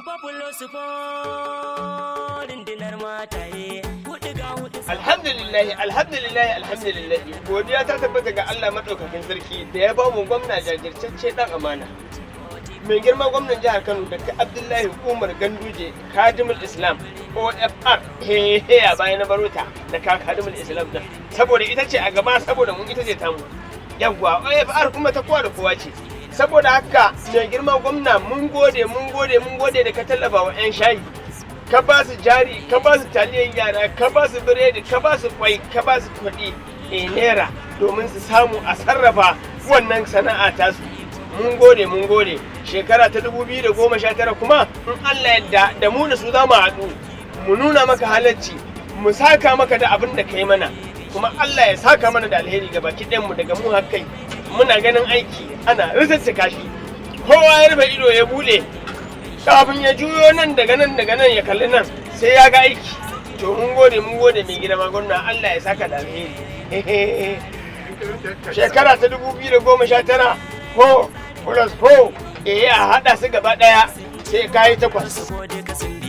Populo su rundunar mataye hudu ga hudu. Alhamdulillah, alhamdulillah, alhamdulillah. Godiya ta tabbata ga Allah madaukakin sarki da ya ba mu gwamna jajirtacce, dan amana. Mai girma gwamnan jihar Kano, Dr. Abdullahi Umar Ganduje, Kadimul Islam OFR. He he, a baya na barota da ka Kadimul Islam din. Saboda ita ce a gaba, saboda mun ita ce tamu. Yawwa, OFR kuma ta kowa da kowa ce. Saboda haka, mai girma gwamna, mun gode, mun gode, mun gode da ka tallafa wa 'yan shayi. Ka ba su jari, ka ba su taliyan yara, ka ba su biredi, ka ba su kwai, ka ba su kuɗi e naira domin su samu a sarrafa wannan sana'a tasu. Mun gode, mun gode. Shekara ta 2019 kuma, in Allah yadda, da mu da su za mu haɗu mu nuna maka halacci, mu saka maka da abin da ka yi mana, kuma Allah ya saka mana da alheri ga baki ɗayan mu. Daga mu har kai, muna ganin aiki ana risassaka shi. Kowa ya rufe ido ya buɗe, kafin ya juyo nan, daga nan, daga nan ya kalli nan, sai ya ga aiki. To, mun gode, mun gode, mai girma gwamna. Allah ya saka da alheri. Shekara ta 2019, 4 plus 4, eh, a haɗa su gaba ɗaya sai kayi takwas. Duka sun